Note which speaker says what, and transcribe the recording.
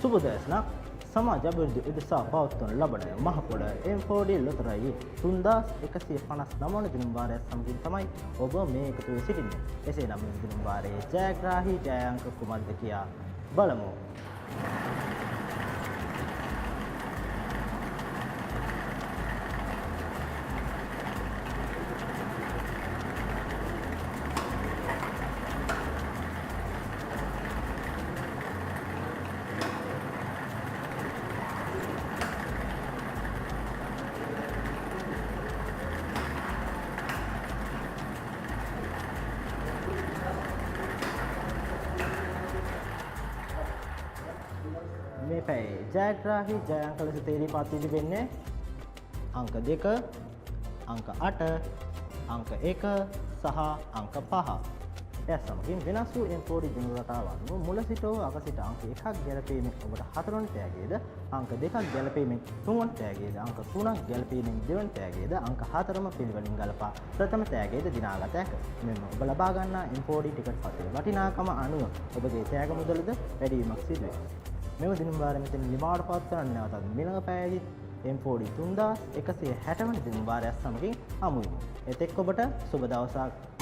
Speaker 1: සුබ දෑසනක්. සමාජ අභිවෘද්ධි උදෙසා පවත්වනු ලබන මහ පොළ M4D ලොතරැයියේ 3159 වන දිනුම් වාරයක් සමගින් තමයි ඔබ මේ එකතු වී සිටින්නේ. එසේනම් මේ දිනුම් වාරයේ ජයග්‍රාහී ජය අංක කුමක්ද කියා බලමු. මේ පැයේ ජයග්‍රාහී ජය අංක ලෙස තේරී පත් වී තිබෙන්නේ අංක 2, අංක 8, අංක 1 සහ අංක 5. එය සමගින් වෙනස් වූ M4D දිනු රටාව අනුව මුල සිට හෝ අග සිට අංක 1ක් ගැලපීමෙන් ඔබට හතරවන තෑගියද, අංක 2ක් ගැලපීමෙන් තුන්වන තෑගියද, අංක 3ක් ගැලපීමෙන් දෙවන තෑගියද, අංක 4ම පිළිවෙලින් ගලපා ප්‍රථම තෑගියද දිනාගත හැක. මෙම ඔබ ලබා ගන්නා M4D ticket පතේ වටිනාකම අනුව ඔබගේ තෑග මුදලද වැඩිවීමක් සිදුවේ. මෙම දිනුම් වාරය මෙතන නිමාවට පත් කරන්න නැවතත් මීළඟ පැයේදී M4D 3160 වන දිනුම් වාරයක් සමගින් හමු වෙමු. එතෙක් ඔබට සුබ දවසක්.